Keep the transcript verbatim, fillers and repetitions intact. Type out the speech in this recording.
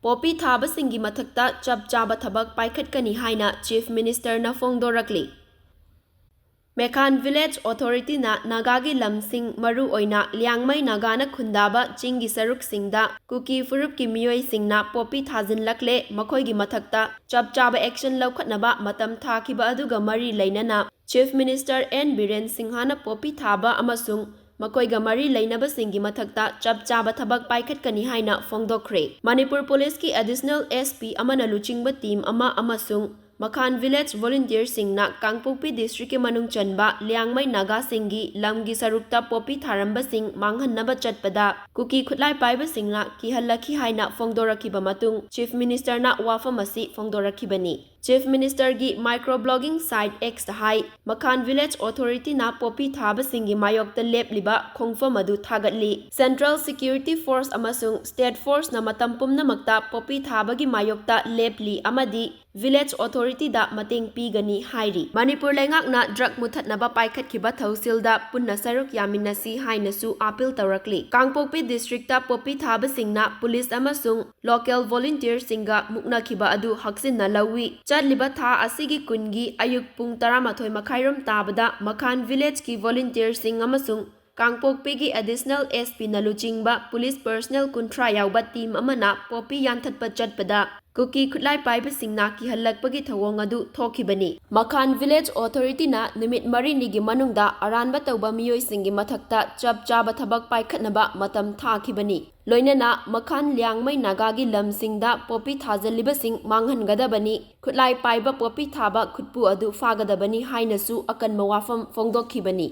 Poppy ꯊꯥꯕꯁꯤꯡꯒꯤ ꯃꯊꯛꯇ ꯆꯞ ꯆꯥꯕ ꯊꯕꯛ ꯄꯥꯏꯈꯠꯀꯅꯤ ꯍꯥꯏꯅ Chief Minister ꯅ ꯐꯣꯡꯗꯣꯔꯛꯂꯤ꯫ ꯃꯦꯈꯥꯟ Village Authority ꯅ ꯅꯥꯒꯥꯒꯤ ꯂꯝꯁꯤꯡ, ꯃꯔꯨ ꯑꯣꯏꯅ ꯂꯤꯌꯥꯡꯃꯩ ꯅꯥꯒꯥꯅ ꯈꯨꯟꯗꯥꯕ ꯆꯤꯡꯒꯤ ꯁꯔꯨꯛꯁꯤꯡꯗ ꯀꯨꯀꯤ ꯐꯨꯔꯨꯞꯀꯤ ꯃꯤꯑꯣꯏꯁꯤꯡꯅ ꯄꯣꯄꯤ ꯊꯥꯖꯤꯜꯂꯛꯂꯦ, ꯃꯈꯣꯏꯒꯤ ꯃꯊꯛꯇ ꯆꯞ ꯆꯥꯕ action ꯂꯧꯈꯠꯅꯕ ꯃꯇꯝ ꯊꯥꯈꯤꯕ ꯑꯗꯨꯒ ꯃꯔꯤ ꯂꯩꯅꯅ Chief Minister N ꯕꯤꯔꯦꯟ ꯁꯤꯡꯍꯅ ꯄꯣꯄꯤ ꯊꯥꯕ ꯑꯃꯁꯨꯡ ꯃꯈꯣꯏꯒ ꯃꯔꯤ ꯂꯩꯅꯕꯁꯤꯡꯒꯤ ꯃꯊꯛꯇ ꯆꯞ ꯆꯥꯕ ꯊꯕꯛ ꯄꯥꯏꯈꯠꯀꯅꯤ ꯍꯥꯏꯅ ꯐꯣꯡꯗꯣꯛꯈ꯭ꯔꯦ꯫ ꯃꯅꯤꯄꯨꯔ ꯄꯨꯂꯤꯁꯀꯤ Additional S P ꯑꯃꯅ ꯂꯨꯆꯤꯡꯕ team ꯑꯃ ꯑꯃꯁꯨꯡ ꯃꯈꯥꯟ Village Volunteer ꯁꯤꯡꯅ ꯀꯥꯡꯄꯣꯛꯄꯤ district ꯀꯤ ꯃꯅꯨꯡ ꯆꯟꯕ ꯂꯤꯌꯥꯡꯃꯩ ꯅꯥꯒꯥꯁꯤꯡꯒꯤ ꯂꯝꯒꯤ ꯁꯔꯨꯛꯇ ꯄꯣꯄꯤ ꯊꯥꯔꯝꯕꯁꯤꯡ ꯃꯥꯡꯍꯟꯅꯕ ꯆꯠꯄꯗ ꯀꯨꯀꯤ ꯈꯨꯠꯂꯥꯏ ꯄꯥꯏꯕꯁꯤꯡꯅ ꯀꯤꯍꯜꯂꯛꯈꯤ ꯍꯥꯏꯅ ꯐꯣꯡꯗꯣꯔꯛꯈꯤꯕ ꯃꯇꯨꯡ Chief Minister ꯅ ꯋꯥꯐꯝ ꯑꯁꯤ ꯐꯣꯡꯗꯣꯔꯛꯈꯤꯕꯅꯤ꯫ Chief Minister ꯒꯤ micro blogging site X ꯇ ꯍꯥꯏ, ꯃꯈꯥꯟ Village Authority ꯅ ꯄꯣꯄꯤ ꯊꯥꯕꯁꯤꯡꯒꯤ ꯃꯥꯌꯣꯛꯇ ꯂꯦꯞꯂꯤꯕ ꯈꯣꯡꯐꯝ ꯑꯗꯨ ꯊꯥꯒꯠꯂꯤ꯫ Central Security Force ꯑꯃꯁꯨꯡ State Force ꯅ ꯃꯇꯝ ꯄꯨꯝꯅꯃꯛꯇ ꯄꯣꯄꯤ ꯊꯥꯕꯒꯤ ꯃꯥꯌꯣꯛꯇ ꯂꯦꯞꯂꯤ ꯑꯃꯗꯤ Village Authority ꯗ ꯃꯇꯦꯡ ꯄꯤꯒꯅꯤ ꯍꯥꯏꯔꯤ꯫ ꯃꯅꯤꯄꯨꯔ ꯂꯩꯉꯥꯛꯅ drug ꯃꯨꯊꯠꯅꯕ ꯄꯥꯏꯈꯠꯈꯤꯕ ꯊꯧꯁꯤꯜꯗ ꯄꯨꯟꯅ ꯁꯔꯨꯛ ꯌꯥꯃꯤꯟꯅꯁꯤ ꯍꯥꯏꯅꯁꯨ appeal ꯇꯧꯔꯛꯂꯤ꯫ ꯀꯥꯡꯄꯣꯛꯄꯤ district ꯇ ꯄꯣꯄꯤ ꯊꯥꯕꯁꯤꯡꯅ ꯄꯨꯂꯤꯁ ꯑꯃꯁꯨꯡ local volunteer ꯁꯤꯡꯒ ꯃꯨꯛꯅꯈꯤꯕ ꯑꯗꯨ ꯍꯛꯆꯤꯟꯅ ꯂꯧꯏ꯫ ꯆꯠꯂꯤꯕ ꯊꯥ ꯑꯁꯤꯒꯤ ꯀꯨꯟꯒꯤ ꯑꯌꯨꯛ ꯄꯨꯡ ꯇꯔꯥꯃꯥꯊꯣꯏ ꯃꯈꯥꯏꯔꯣꯝ ꯇꯥꯕꯗ ꯃꯈꯥꯟ Village ꯀꯤ volunteer ꯁꯤꯡ ꯑꯃꯁꯨꯡ ꯀꯥꯡꯄꯣꯛꯄꯤꯒꯤ Additional S P ꯅ ꯂꯨꯆꯤꯡꯕ ꯄꯨꯂꯤꯁ personnel ꯀꯨꯟꯊ꯭ꯔꯥ ꯌꯥꯎꯕ team ꯑꯃꯅ ꯄꯣꯄꯤ ꯌꯥꯟꯊꯠꯄ ꯆꯠꯄꯗ ꯀꯨꯀꯤ ꯈꯨꯠꯂꯥꯏ ꯄꯥꯏꯕꯁꯤꯡꯅ ꯀꯤꯍꯜꯂꯛꯄꯒꯤ ꯊꯧꯑꯣꯡ ꯑꯗꯨ ꯊꯣꯛꯈꯤꯕꯅꯤ꯫ ꯃꯈꯥꯟ Village Authority ꯅ ꯅꯨꯃꯤꯠ ꯃꯔꯤꯅꯤꯒꯤ ꯃꯅꯨꯡꯗ ꯑꯔꯥꯟꯕ ꯇꯧꯕ ꯃꯤꯑꯣꯏꯁꯤꯡꯒꯤ ꯃꯊꯛꯇ ꯆꯞ ꯆꯥꯕ ꯊꯕꯛ ꯄꯥꯏꯈꯠꯅꯕ ꯃꯇꯝ ꯊꯥꯈꯤꯕꯅꯤ꯫ ꯂꯣꯏꯅꯅ ꯃꯈꯥꯟ ꯂꯤꯌꯥꯡꯃꯩ ꯅꯥꯒꯥꯒꯤ ꯂꯝꯁꯤꯡꯗ ꯄꯣꯄꯤ ꯊꯥꯖꯤꯜꯂꯤꯕꯁꯤꯡ ꯃꯥꯡꯍꯟꯒꯗꯕꯅꯤ, ꯈꯨꯠꯂꯥꯏ ꯄꯥꯏꯕ ꯄꯣꯄꯤ ꯊꯥꯕ ꯈꯨꯠꯄꯨ ꯑꯗꯨ ꯐꯥꯒꯗꯕꯅꯤ ꯍꯥꯏꯅꯁꯨ ꯑꯀꯟꯕ ꯋꯥꯐꯝ ꯐꯣꯡꯗꯣꯛꯈꯤꯕꯅꯤ꯫